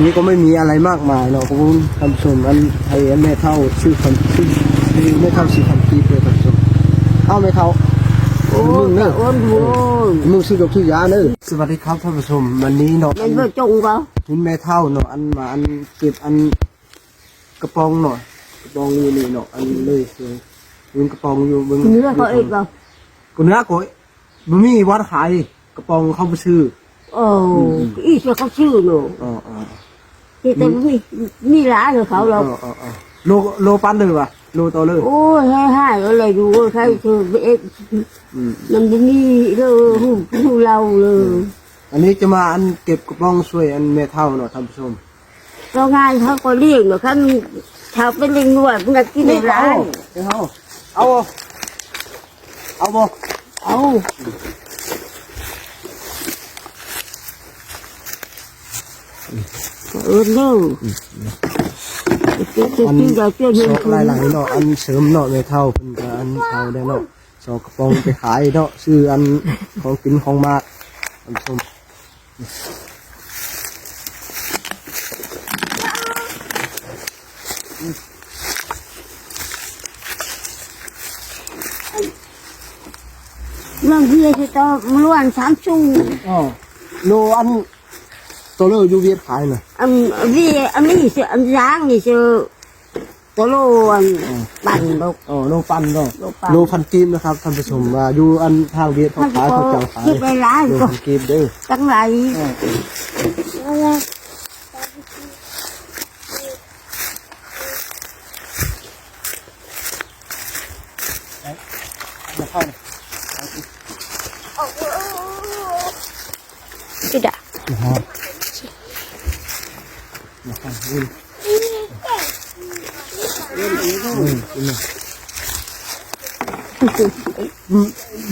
ນີ້ກໍໄມ່ມີອະໄລມາກມາຍເນາະ ຂອບຄຸນທ່ານຜູ້ຊົມ. ອັນ ໃຫ້ແມ່ເຖົ້າຊື້ຄຳ ຊື້ ຊື້ແມ່ເຖົ້າສີ່ພັນກີບເດີທ່ານຜູ້ຊົມ. ເອົາແມ່ເຖົ້າ ໂອ້ ມື້ໜຶ່ງເດີ ໂອ້ໂຫ ມື້ໜຶ່ງຊື້ດອກຊື້ຢາເດີ. ສະຫວັດດີຄັບທ່ານຜູ້ຊົມ ວັນນີ້ເນາະ ແມ່ນບໍ່ຈົງບໍ່? ເຫັນແມ່ເຖົ້າເນາະ ອັນມາ ອັນເກັບ ອັນກະປ໋ອງເນາະ ກະປ໋ອງຢູ່ນີ້ເນາະ ອັນເລີຍ ເບິ່ງກະປ໋ອງຢູ່ ເບິ່ງ ເໜືອເຂົາເອງບໍ່? ກໍເໜືອກໍ ບໍ່ມີວັດຂາຍ ກະປ໋ອງເຂົາບໍ່ຊື້. ໂອ້ ອືມໆ ອີກເຂົາຊື້ເນາະ. ອໍໆ ເຮັດແຕ່ມີ ມີຫຼາຍເຂົາດອກ. ອໍໆ ໂລ ໂລປັນເລີຍຫວາ? ໂລຕໍ່ເລີຍ. ໂອ້ຍ ໃຫ້ ໃຫ້ເອົາເລີຍດູເອີຍ ໃຫ້ເທີເອັດ. ອືມ ມັນບໍ່ມີເດີ ຮູ້ ຮູ້ລາວເລີຍ. ອືມ ອັນນີ້ຈະມາ ອັນ ເກັບກະປ໋ອງຊ່ວຍ ອັນ ແມ່ເຖົ້າເນາະທ່ານຜູ້ຊົມ. ກໍງ່າຍ ເຂົາກໍລ້ຽງດອກ ຄັນເຂົາໄປຫຼິ້ນນວດ ມັນກໍກິນໄດ້ຫຼາຍ. ເອົາ ເອົາ ເອົາບໍ່? ເອົາ ເອີ້ນເດີ. ອັນ ຊອກຫຼາຍໆເນາະ ອັນເສີມເນາະ ແມ່ເຖົ້າເພິ່ນກໍ ອັນເຖົ້າແດ່ເນາະ ຊອກກະປ໋ອງໄປຂາຍເນາະ ຊື້ ອັນ ຂອງກິນຂອງໝາກ ທ່ານຜູ້ຊົມ. ເລື່ອງເວຍຊິຕໍ່ມາລ້ວນສາມຊູ. ອໍ ໂລ ອັນ ໂຕເລີຢູ່ຫວຽດຂາຍນະ? ອັນເວຍ ອັນນີ້ຊິ ອັນຢາງນີ້ຊິ ໂຕໂລ ອັນ ອໍ ປັນດອກ. ອໍ ໂລປັນເນາະ ໂລປັນ ໂລພັນກີບນະຄັບທ່ານຜູ້ຊົມ ວ່າຢູ່ ອັນ ທາງຫວຽດເຂົາຂາຍ ເຂົາເຈົ້າຂາຍ ເກັບໄວ້ຫຼາຍ ໂລພັນກີບເດີ ຕັ້ງຫຼາຍ. ອໍ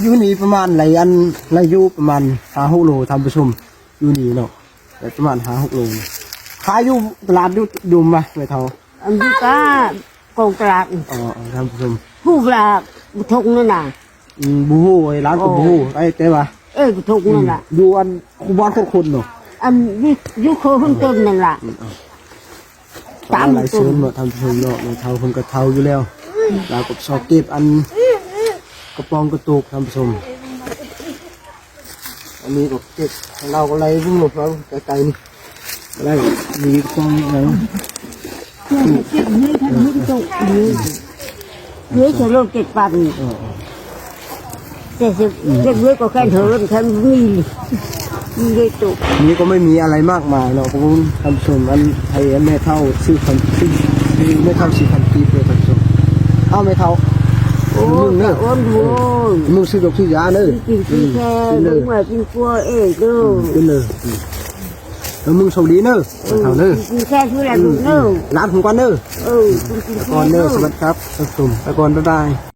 ຢູ່ນີ້ປະມານຫຼາຍ ອັນ ຫຼາຍຢູ່ປະມານຫ້າຫົກໂລທ່ານຜູ້ຊົມ ຢູ່ນີ້ເນາະ ປະມານຫ້າຫົກໂລ. ຂາຍຢູ່ຕະຫຼາດຢູ່ດົມວະ ແມ່ເຖົ້າ? ອັນຢູ່ກະກອງຕະຫຼາດ. ອໍໆ ທ່ານຜູ້ຊົມ ຮູ້ລະບໍ່ທົງນັ້ນນະ. ອືມ ບໍ່ຮູ້ ຫຼານກໍບໍ່ຮູ້ ໄອ້ແຕ່ວ່າ ເອີ ບໍ່ທົງນັ້ນລະ ອືມ ຢູ່ອັນ ຄູບອນຄົນໆເນາະ ອັນຢູ່ ຢູ່ໂຄຄົນຕົນນັ້ນລະ. ອືມ ຕາມຫຼາຍເຊີນເນາະທ່ານຜູ້ຊົມເນາະ ແມ່ເຖົ້າເພິ່ນກໍເຖົ້າຢູ່ແລ້ວ ລາວກໍຊອກເກັບອັນກະປ໋ອງກະໂຕກທ່ານຜູ້ຊົມ. ອັນນີ້ກໍເກັບ ລາວກໍໄລ່ເບິ່ງເນາະ ໄກໆນີ້ໄລ່ ມີກະປ໋ອງຫຍັງ ເກັບນີ້ ເກັບນີ້ ເກັບນີ້ ເກັບໂຕກ ເອີ ແຕ່ເກັບເລີຍກໍແຄ່ເທີນ ແຄ່ມີ ມີເລີຍໂຕກ. ນີ້ກໍໄມ່ມີອະໄລມາກມາຍເນາະ ຂອບຄຸນທ່ານຜູ້ຊົມ ອັນໃຫ້ແມ່ເຖົ້າຊື້ຂອງ ຊື້ ຊື້ແມ່ເຖົ້າສີ່ພັນກີບເດີທ່ານຜູ້ຊົມ. ເອົາແມ່ເຖົ້າ ໂອ້ ມື້ໜຶ່ງເດີ ໂອ້ຍ ມື້ໜຶ່ງຊື້ດອກຊື້ຢາເດີ ກິນແຄ່ ກິນເດີ ເບິ່ງວ່າກິນຄົວເອງເດີ ກິນເດີ. ເອີ ມຶງໂຊກດີເດີ ເອີ ເຖົ້າເດີ ກິນແຄ່ຄືລະລູກເດີ ອືມ ຫຼານຂອງກັນເດີ ເອີ ກິນ ກິນ ໄປກ່ອນເດີ ແຄ່ເດີ. ສະຫວັດດີຄັບທ່ານຜູ້ຊົມ ໄປກ່ອນ ບາຍບາຍ.